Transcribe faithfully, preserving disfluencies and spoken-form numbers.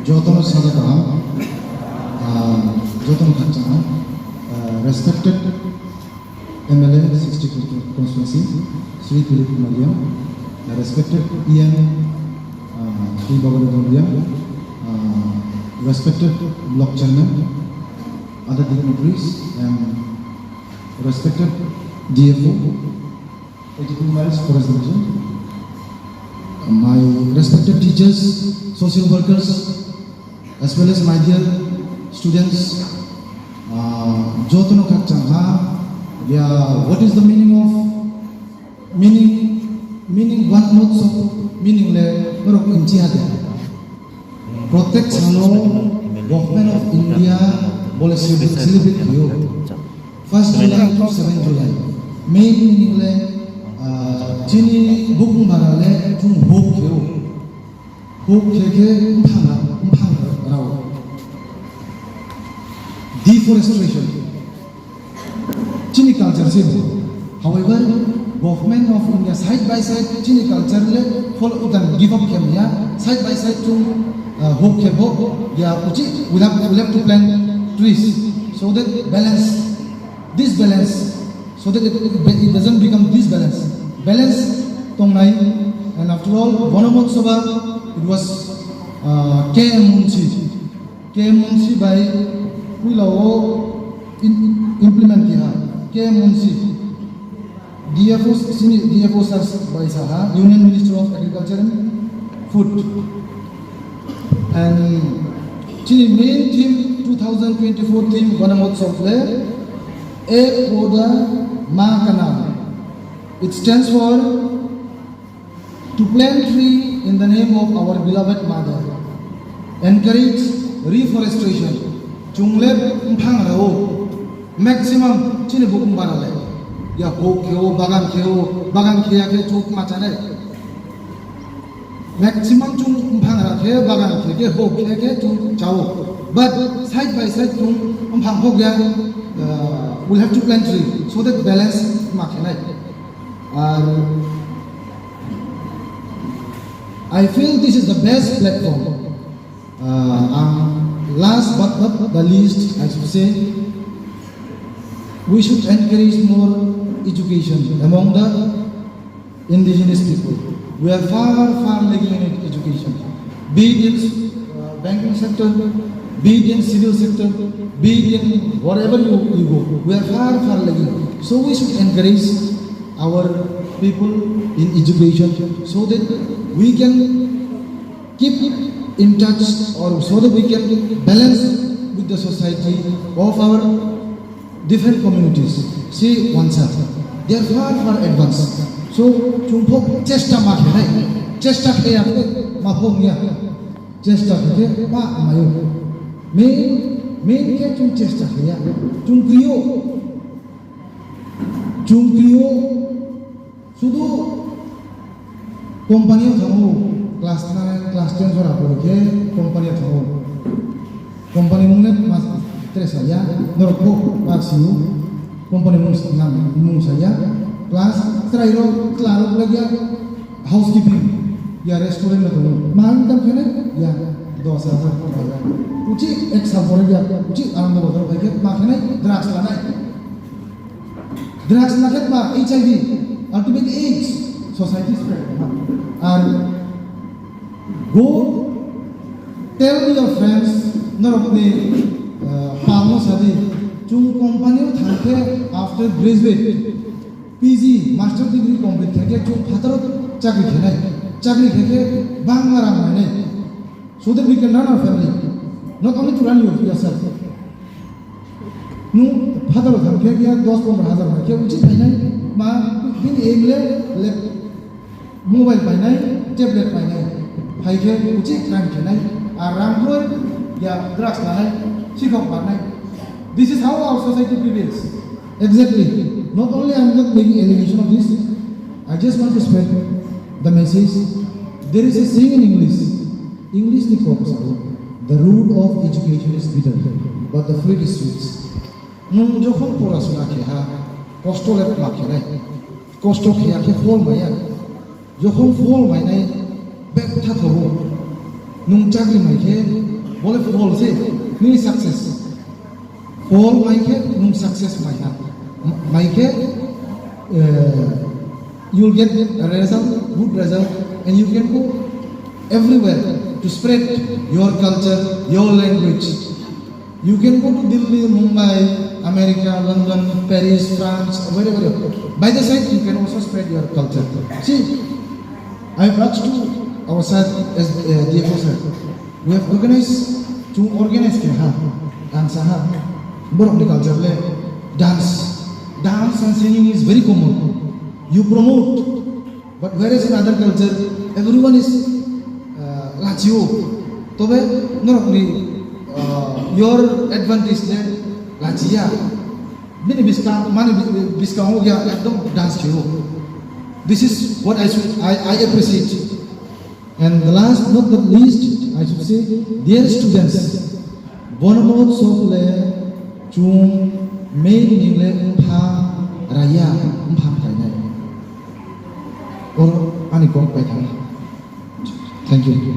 Joto no saja kaham, ah, joto no khakchang ha, ah, respected M L A sixty-fifth constituency, Shri Philip Kumar Reang, respected E M, uh, Shri Babadev Reang, uh, respected block chairman, other dignitaries, and respected D F O, eighty-two miles forest division, my respected teachers, social workers, as well as my dear students, uh, joto no khakchang ha, ya, what is the meaning of, meaning, meaning Van Mahotsav, meaning le, norok nchi ha de. Protect salo Government of India bo le celebrate, celebrate khe ou. First July to seven July. Main meaning le, ah, chini bukung bara le chung huk khe ou. Huk khe khe mphang ra, mphang ra ou. Deforestation. Chini culture se bo. However, Government of India side by side chini culture le follow utan give up khe ya, side by side chung, uh, huk khe bo, ya uchih, we have, we have to plant trees so that balance, this balance, so that it, it, it doesn't become disbalance. Balance tongnai, and after all, Van Mahotsav, it was, uh, K M Munshi. K M Munshi bai puila wo in-, implement khe ha. K M Munshi, D F O, sini D F O sir bai sa ha, Union Minister of Agriculture and Food. And chini main theme, two thousand twenty-four theme Van Mahotsav le, Ek Poda Maa Ka Naam. It stands for to plant tree in the name of our beloved mother, encourage reforestation, chung le mphang ra ou, maximum chini bukung bara le, ya huk khe ou, bagan khe ou, bagan khe ya khe chung ma chá nai. Maximum chung mphang ra khe, bagan khe khe, huk khe khe chung chá ou. But side by side chung mphang huk ya, uh, we'll have to plant tree so that balance ma khe nai. Ar I feel this is the best platform. Uh, ang, last but not the least, I should say, we should encourage more education among the indigenous people. We are far, far lagging in education. Be it in, uh, banking sector, be it in civil sector, be it in whatever you, you go, we are far, far lagging. So we should encourage our people in education so that we can keep in touch or so that we can balance with the society of our different communities. See, one side, they are far, far advanced. So, chung pho chesta ma khe nai, chesta khe ya khe ma pho ya, chesta khe khe ma mai ou. Main, main khe chung chesta khe ya, chung kri ou. Chung kri ou, sudu company yo thanng ou, class nine, class ten jora pori khe company yo thanng ou. Company mung le ma tre sa ya, norok pho ma si ou, company mung sa ya, class chrai rao, chla rao le ya, housekeeping, ya restaurant no tong ou. Ma income khe nai, ya, dos hajar, pondro hajar. Uchih ek sal pore ya, uchih Anando Bazar phai khe, ma khe nai, drugs la nai. Drugs la khe ma, H I V, ultimate AIDS, society spread. Ar go tell your friends, norok ni, uh, pal no sa di, chung company yo thanng khe after graduate, P G, master degree complete khe khe chung phathar wo chakri khe nai, chakri khe khe bangma rang mai nai. So that we can run our family, not only to run your, yourself. Nung phathar wo thanng khe ya dos pondro hajar mai khe uchih phai nai, ma bini aim le, le mobile phai nai, tablet phai nai, phai khe uchih crime khe nai, ar rang kroi ya drugs la nai, sikhok bar nai. This is how our society prevails. Exactly. Not only I am not making allegation of this, I just want to spread the message. There is a saying in English. English ni kau bsa ou, "The root of education is bitter, but the fruit is sweet." Nung jokhon porasona khe ha, kosto le ma khe nai. Kosto khe ya khe phol mai ya. Jokhon phol mai nai, bektha tho ou. Nung chakri mai khe, Bo le fall se, nini success. Fall mai khe nung success mai ha. Mai khe, uh, you'll get a result, good result, and you can go everywhere to spread your culture, your language. You can go to Delhi, Mumbai, America, London, Paris, France, wherever you go. By the side, you can also spread your culture. See, I have asked to our sir, as, uh, D F O sir, we have organized, chung organize khe ha, ang sa ha, borok ni culture le dance. Dance and singing is very common. You promote, but whereas in other culture, everyone is, uh, lachi ou. Tobe norok ni, uh, your advantage le lachi ya. Bini biskang, mani bi-, biskang ou ya, ekdom dance khe ou. This is what I should, I, I appreciate. And the last not the least, I should say, dear students, Bonomo Utsav le chung main ni le mpha raya, mpha kainai. Oro ani kok pai thang. Thank you.